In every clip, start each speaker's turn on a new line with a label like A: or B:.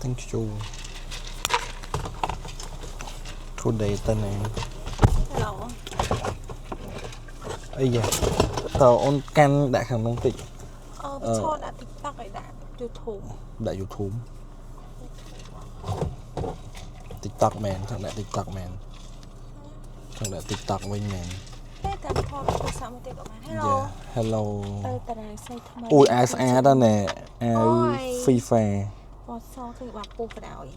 A: Thank you. Today ទៅណា?
B: Hello.
A: អីយ៉ាតើអូនកាន់ដាក់ខាងហ្នឹងតិច។
B: អឺឈរដាក់ TikTok ឲ្យដាក់ YouTube?
A: ដាក់ YouTube TikTok មែនចង់ដាក់ TikTok មែនចង់ដាក់ TikTok វិញមែន?
B: តែតាមថតទូរស័ព្ទមកទៀតក៏បាន Hello.
A: Yeah, hello.
B: ទៅតារាងសីថ្មី។
A: អូយអាវស្អាតណាស់ណែអាវ FIFA។
B: ពណ៌សគឺបាពុះបដ ாய்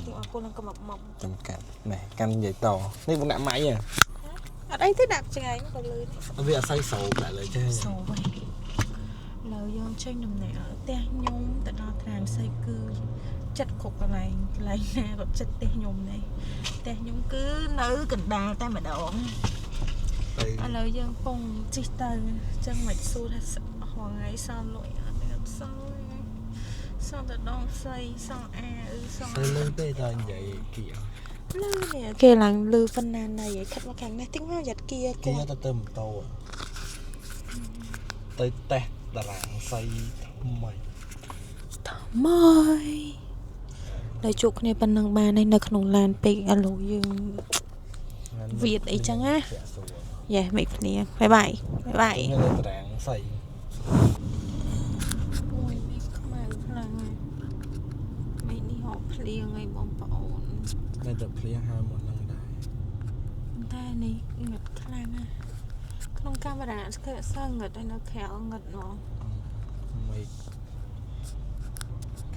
B: គឺបាពុះនឹងក៏មកមក
A: ចាំកាត់ណែកាន់និយាយតនេះបងដាក់ម៉ៃហ៎?
B: អត់អីទេដាក់ឆ្ងាយមកក៏លឿន។
A: វាអត់សូវសោបដាក់លើចេះ។
B: សូវឥឡូវយើងចេញដំណើរផ្ទះខ្ញុំទៅដល់ត្រាងសីគឺចិត្តគ្រប់កន្លែងកន្លែងណាក៏ចិត្តផ្ទះខ្ញុំដែរផ្ទះខ្ញុំគឺនៅកណ្ដាលតែម្ដង។
A: ទៅ។
B: ឥឡូវយើងពងជិះទៅអញ្ចឹងមិនសួរថាហងៃសល់លុយអត់ទេអត់សល់ទេសល់តែដងសីសល់អាវសល់
A: ទៅលើទេតើនិយាយគៀ
B: លឺនេះគេឡើងលឺប៉ុណ្ណាណីឲ្យខិតមកខាងនេះតិចមកយ៉ាត់គៀ
A: គៀ
B: គាត់
A: ទៅទៅម៉ូតូទៅតេស្តតារាងសីថ្មី
B: ថ្មីដល់ជួបគ្នាប៉ុណ្ណឹងបានហើយនៅក្នុងឡានពេកឥឡូវយើង វាតអីចឹងណា យ៉ាមេគ្នា bye bye bye bye.
A: នៅតារាងសី។
B: អូយមេឃខ្មៅខ្លាំងហើយមេឃនេះហកភ្លៀងហើយបងប្អូន។
A: នៅតែភ្លៀងហើយមុនហ្នឹងដែរ។
B: តែនេះងឹតខ្លាំងណាស់ក្នុងកាមេរ៉ាគឺអត់សូវងឹតហើយនៅក្រៅងឹតហ្មង។
A: មេឃ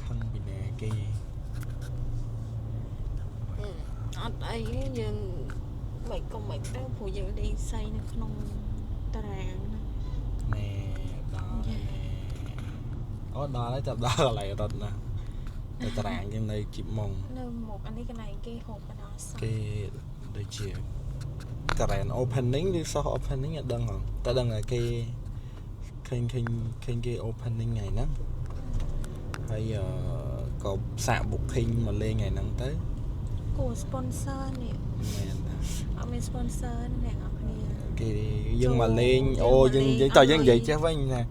A: ខឹងពីណាគេ?
B: អត់អីទេយើងមិនក៏មិនទៅព្រោះយើងលេងសីនៅក្នុងតារាងណា។
A: ណែដល់ណែអូដល់ហើយចាប់ដល់កន្លែងរត់ណាទៅតារាងគេនៅជីបម៉ុង។
B: នៅមុខអានេះកន្លែងគេហូបបណ្ដោះសន្ន
A: គេដូចជា grand opening ឬ soft opening អត់ដឹងហងតែដឹងថាគេឃើញឃើញឃើញគេ opening ថ្ងៃហ្នឹងហើយអឺក៏សាក booking មកលេងថ្ងៃហ្នឹងទៅ។
B: គួរ sponsor នេះ។
A: មែនតា។
B: អត់មាន sponsor អ្នកនរគ្នា។
A: គេយើងមកលេងអូយើងនិយាយតើយើងនិយាយចេះវិញណា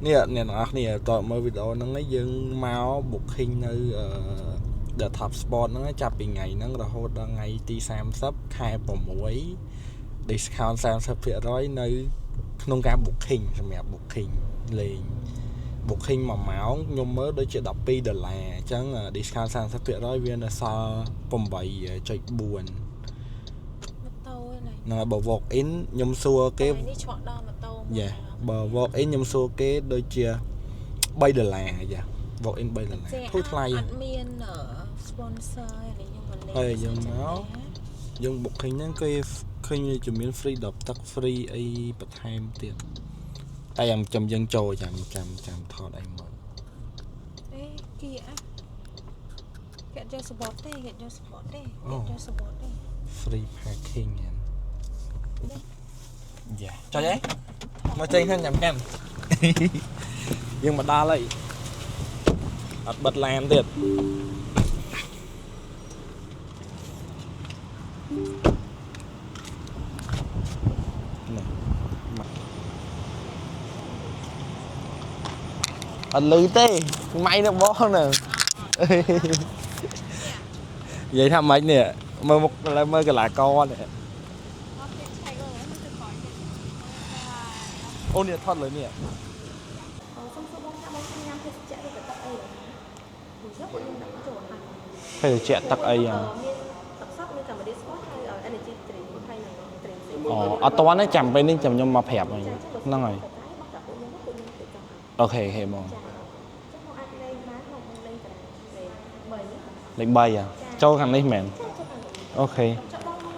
A: នេះអ្នកនរគ្នាតើមើលវីដេអូហ្នឹងឯងយើងមក booking នៅអឺ The Top Spot ហ្នឹងចាប់ពីថ្ងៃហ្នឹងរហូតដល់ថ្ងៃទី30ខែ6 discount 30%នៅក្នុងការ booking សម្រាប់ booking លេង booking 1ម៉ោងខ្ញុំមើលដូចជា12ដុល្លារអញ្ចឹង discount 30%វានៅសល់8.4
B: ម៉ូតូឯណា
A: ហ្នឹងហើយបើ walk in ខ្ញុំសួរគេ
B: នេះឆ្វក់ដល់ម៉ូតូមក
A: យ៉ាបើ walk in ខ្ញុំសួរគេដូចជា3ដុល្លារយ៉ា walk in 3ដុល្លារធូរថ្លៃ។
B: អត់មាន sponsor នេះខ្ញុំមកលេង
A: ហើយយើងមកយើង booking ហ្នឹងគេឃើញវាមាន free ដបទឹក free អីបន្ថែមទៀតតែយ៉ាងចាំយើងចូលចាំចាំចាំថតអីមក។
B: អេគីអាគេយក support ទេគេយក support ទេគេយក support ទេ។
A: Free parking ហ្នឹងយ៉ាចុចអីមកចេញហ្នឹងចាំកាន់យើងមកដល់ហើយអត់បិទឡានទៀតនេះមកអត់លឺទេម៉ៃនៅបងណានិយាយថាម៉េចនេះមើលមុខឥឡូវមើលកីឡាករនេះ
B: អត់ទេឆែកអូនទៅក្រោយទៀត។
A: អូនេះថតលើនេះ។
B: សុំសួរបងថាបងចង់ញ៉ាំភេសជ្ជៈឬក៏ទឹកអីព្រោះយកខ្ញុំដាក់ចូលហើយ។
A: ភេសជ្ជៈទឹកអីហ៎?
B: មានទឹកសុទ្ធមានកម្រិតស្គាល់ហើយ energy drink ហើយនឹង drink ផ្សេង។
A: អូអត់តន់ទេចាំពេលនេះចាំខ្ញុំមកប្រាប់ហើយហ្នឹងហើយ
B: តែបោះតែពួកខ្ញុំពួកខ្ញុំទៅចង់
A: OK OK បង
B: ចាចឹងមកអាចលេងបានមកលេងតាលេខ3
A: លេខ3ហ៎ចូលខាងនេះមែន?
B: ចាចូលខាងនេះ។
A: OK
B: ចុះបងម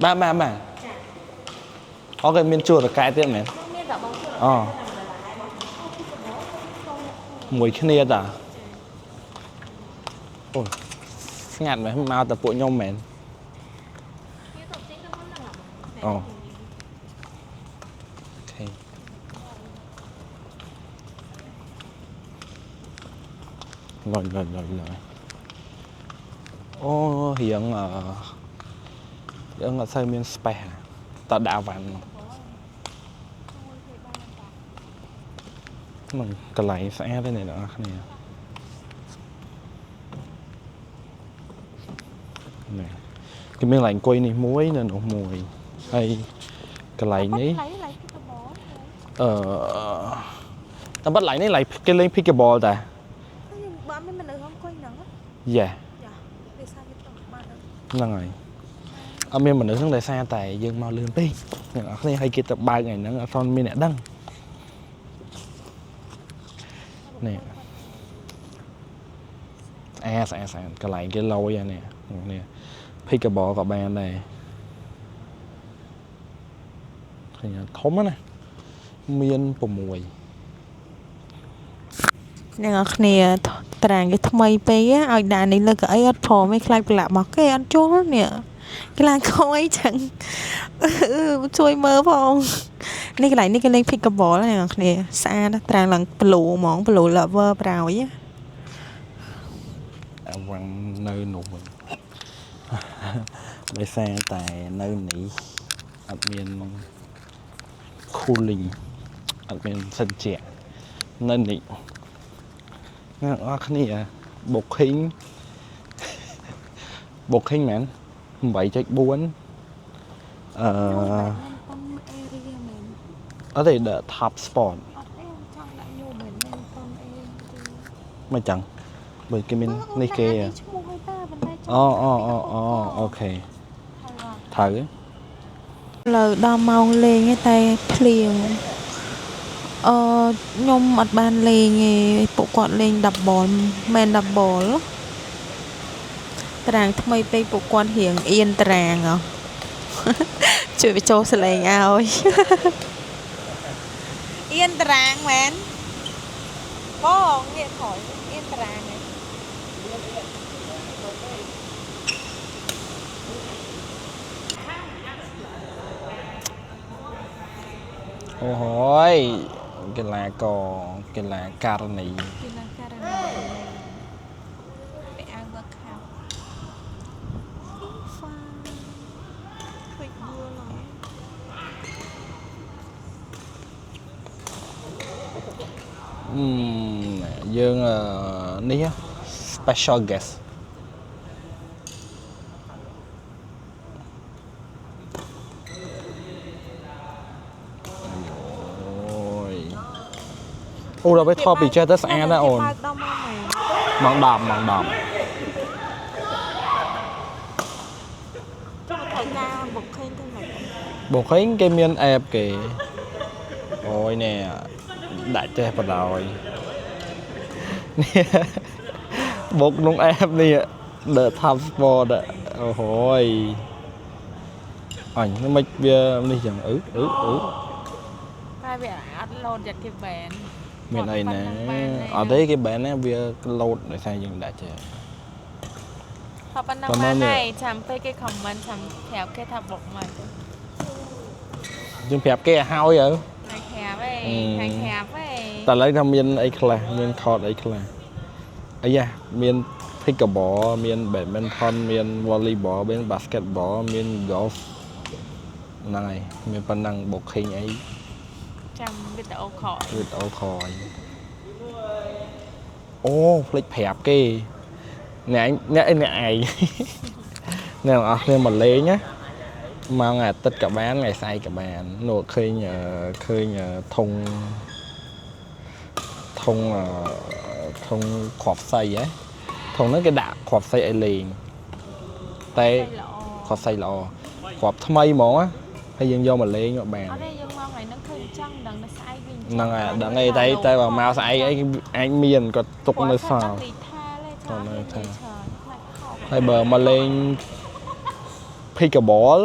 B: ក
A: បាទបាទបាទ
B: ចា
A: OK មានជួររកែទៀតមែន?
B: បងមានតែបងជួយ
A: អូ
B: តាមដុល្លារបងអូពីសម្បល់
A: មួយគ្នាតាអូស្ងាត់មែនមកតែពួកខ្ញុំមែន?
B: គេទៅចេញទៅមុនហ្នឹង
A: អូ OK លយលយលយលយអូរៀងអឺយើងអត់សូវមាន space ហ่ะតើដាក់វ៉ាន់ហ្នឹងកន្លែងស្អាតទេអ្នកនរគ្នា។ នេះគេមានកន្លែងអង្គុយនេះមួយនៅនោះមួយហើយកន្លែងនេះ
B: ឡៃឡៃ pickleball
A: អឺតែបាត់ឡៃនេះឡៃគេលេង pickleball តា
B: បើមានមនុស្សអង្គុយហ្នឹង
A: Yeah.
B: យ៉ាវាសារវាទៅបាន
A: ហ្នឹងហើយអត់មានមនុស្សហ្នឹងដោយសារតែយើងមកលឿនពេកអ្នកនរគ្នាហើយគេទៅបើកថ្ងៃហ្នឹងអត់ទាន់មានអ្នកដឹងនេះស្អាតស្អាតស្អាតកន្លែងគេលយអានេះនេះ pickleball ក៏បានដែរឃើញអត់ធំណាស់មាន6
B: អ្នកនរគ្នាតារាងគេថ្មីពេកឲ្យដាក់នេះលើកៅអីអត់ព្រមឯងខ្លាចប្រឡាក់មកគេអត់ជល់នេះខ្លាចខអីចឹងជួយមើលផងនេះកន្លែងនេះគេលេង pickleball អ្នកនរគ្នាស្អាតតារាងឡើង blue ហ្មង blue lover ប្រោយ
A: អាវ៉ាំងនៅនោះវិញដោយសារតែនៅនេះអត់មាន cooling អត់មានសិនជានៅនេះអ្នកនរគ្នា booking មែន8.4អឺ
B: area មែន
A: អត់ទេ the top spot
B: អត់ទេចង់ដាក់ញូមែនមែនប៉ុនអី
A: មិនចឹងបើគេមាននេះគេ
B: ឈ្មោះឲ្យតាប៉ុន្តែ
A: អូអូអូអូ okay ត្រូវ
B: លើដល់ម៉ោងលេងឯតែភ្លៀងអឺខ្ញុំអត់បានលេងទេពួកគាត់លេង double មែន double តារាងថ្មីពេកពួកគាត់រៀងអៀនតារាងហ៎ ជួយបញ្ចូលសលេងឲ្យ អៀនតារាងមែនបងងាកក្រោយអៀនតារាងហ៎
A: អូហយកីឡាករកីឡាករណី
B: កីឡាករណីពាក់អាវ workout FIFA ឃើញបួលហ៎
A: អឺយើងអឺនេះ special guest អូយអូដល់ពេលថតពីចេះទៅស្អាតណាស់អូន
B: បើកដល់ម៉ោងម៉
A: ម៉ោង10ម៉ោង10
B: ត្រូវការបុកឃើញទៅមិន
A: បងឃើញគេមាន app គេអូយនេះដាក់ចេះបដ ாய் នេះបុកក្នុង app នេះ The Top Sport អូហូយអញនេះមិនវានេះចឹងអឺអឺអឺ
B: តែវាអត់លោតយ៉ាត់គេបែន
A: មានអីណាអត់ទេគេបែនណាវាលោតដោយសារយើងដាក់ចេះ
B: ថតប៉ុណ្ណឹងបានហើយចាំពេលគេ comment ចាំប្រាប់គេថាបុកមក
A: យើងប្រាប់គេឲ្យហើយទៅ
B: ហើយប្រាប់ឯងហើយប្រាប់ឯង
A: តែឥឡូវថាមានអីខ្លះមានខតអីខ្លះអាយ៉ាមាន pickleball មាន badminton មាន volleyball មាន basketball មាន golf ហ្នឹងហើយមានប៉ុណ្ណឹង booking អី
B: ចាំវីដេអូក្រោយ
A: វីដេអូក្រោយអូភ្លេចប្រាប់គេអ្នកឯងអ្នកឯងអ្នកឯង អ្នកទាំងអស់គ្នាមកលេងណាមកថ្ងៃអាទិត្យក៏បានថ្ងៃស្អែកក៏បាននោះឃើញអឺឃើញអឺធុងធុងអឺធុងគ្រាប់សៃហ៎ធុងហ្នឹងគេដាក់គ្រាប់សៃឲ្យលេងតែ
B: ល្អ
A: គ្រាប់សៃល្អគ្រាប់ថ្មីហ្មងណាហើយយើងយកមកលេងក៏បាន
B: អត់ទេយើងមកថ្ងៃហ្នឹងឃើញចង់ដឹងតែស្អែកវិញ
A: ហ្នឹងហើយដឹងអីតែតែបើមកស្អែកអីអាចមានគាត់ទុកនៅសល់
B: លីថាលេ
A: តនៅថា
B: ច្រើនខ្លាចខក
A: ហើយបើមកលេង pickleball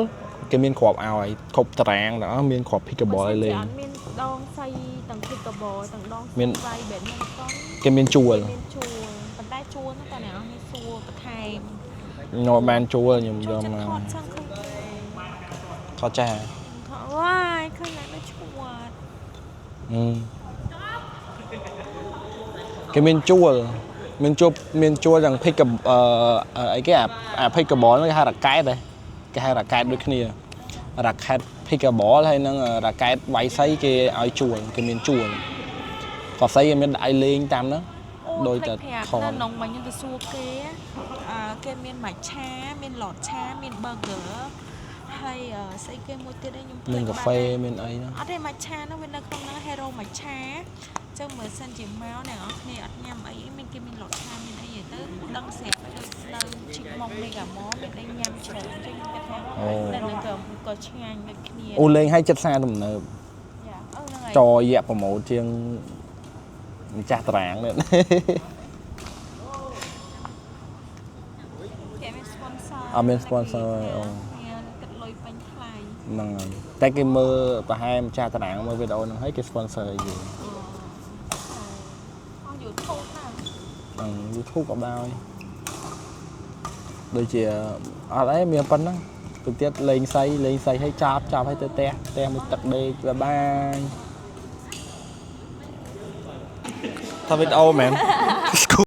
A: គេមានគ្រាប់ឲ្យគ្រប់តារាងទាំងអស់មានគ្រាប់ pickleball ឲ្យលេង
B: អត់មានដងសៃទាំង pickleball ទាំងដង
A: មាន
B: សៃ badminton
A: គេមានជួល
B: មានជួលប៉ុន្តែជួលហ្នឹងតើអ្នកនរនេះសួរបន្ថែម
A: ខ្ញុំអត់បានជួលខ្ញុំ
B: ចូល
A: យកមក
B: ចិត្តថតចឹងឃើញ
A: ថតចាស់
B: ថតវ៉ាយឃើញឡើងដូចឈួត
A: ហឹមគេមានជួលមានជួលមានជួលទាំង pick អឺអីគេអាអា pickleball ហ្នឹងគេហៅរ៉ាកែតហ៎គេហៅរ៉ាកែតដូចគ្នារ៉ាកែត pickleball ហើយនឹងរ៉ាកែតវាយសីគេឲ្យជួលគេមានជួលក៏សីគេមានដាក់ឲ្យលេងតាមហ្នឹង
B: អូ
A: ដូចតែ
B: ប្រាប់
A: ថន
B: នៅក្នុងមកខ្ញុំទៅសួរគេអឺគេមានម៉ាឆាមានឡតឆាមាន burger ហើយអឺស្អីគេមួយទៀតឯងខ្ញុំភ្លេច
A: មានកាហ្វេ
B: បាត់ហើយ
A: មានអីហ្នឹង
B: អត់ទេម៉ាឆាហ្នឹងវានៅក្នុងហ្នឹង Hero ម៉ាឆាចឹងមើលសិនជាមកអ្នកនរគ្នាអត់ញ៉ាំអីមានគេមានលក់ឆាមានអីទៅដឹងស្រាប់ដូចនៅជីកមុងនេះកាមកមានអីញ៉ាំច្រើនចឹងខ្ញុំគិតថា
A: អូ
B: នៅហ្នឹងក៏ក៏ឆ្ងាញ់ដូចគ្នា
A: អូលេងឲ្យចិត្តសារទំនើប
B: យ៉ាអឺហ្នឹងហើយ
A: ចយៈប្រម៉ូទជាងម្ចាស់តារាងនេះ
B: គេមាន sponsor
A: អត់មាន sponsor ទេអូ
B: មានគិតលុយពេញថ្លៃ
A: ហ្នឹងហើយតែគេមើលប្រហែលម្ចាស់តារាងមើលវីដេអូហ្នឹងហើយគេ sponsor ឲ្យយើង
B: អូ YouTube ណា
A: ហ្នឹង YouTube ក៏ដោយដូចជាអត់អីមានប៉ុណ្ណឹងទៅទៀតលេងសៃលេងសៃឲ្យចាប់ចាប់ឲ្យទៅផ្ទះផ្ទះមួយទឹកដេកបាយបាយថាវីដេអូមែន